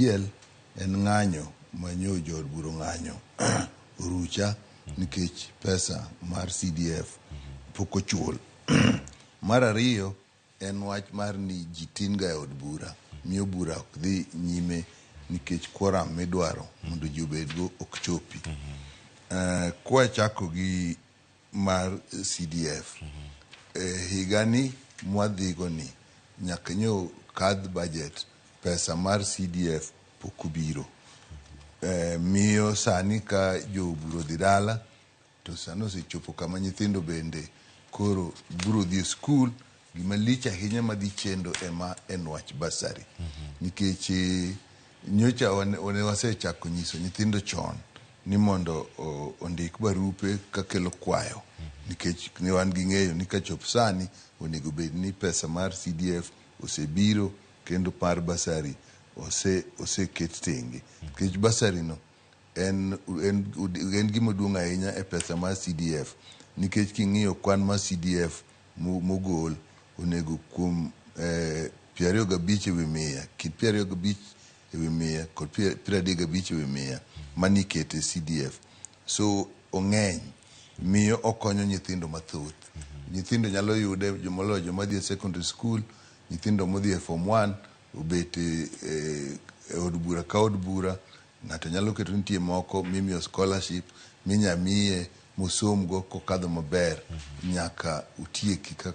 Achiel en ng'anyo ma nyo jood bura ong'anyo orucha nikech pesa mar CDF pok ochul. Mar ariyo en wach mar ni ji tin ga e od bura miyo bura ok dhi nyime nikech quorum midwaro mondo ji obedgo ok chopi. Kwachako gi mar CDF, higani mwadhigo ni nyaka nyo kadh budget pesa mar CDF pok obiro. Miyo sani ka jobura odhi dala to sani osechopo kama nyithindo bende koro biro dhi e skul. Gima lich ahinya madhi chendo ema en wach bursary. Nikech nyocha ne wasechako nyiso nyithindo chon ni mondo ondik barupe kakelo kwayo. Nikech ne wan gi ng'eyo ni kachop sani onego bed ni pesa mar CDF osebiro kendo mar bursary oseket tenge. Nikech bursary no en gima duong' ahinya e pesa mar CDF. Nikech king'iyo kwan mar CDF mogol onego kuom 25 e wi 100, kind 25 e wi 100 kod 35 e wi 100 mani ikete CDF. So ong'eny miyo okonyo nyithindo mathoth. Nyithindo nyalo yude moloyo joma dhi e secondary school, nyithindo modhi e form 1 obet e od bura ka od bura. Ng'ato nyalo keto nitie moko mimiyo scholarship minya miye mosomgo kokadho maber nyaka otieki kaka.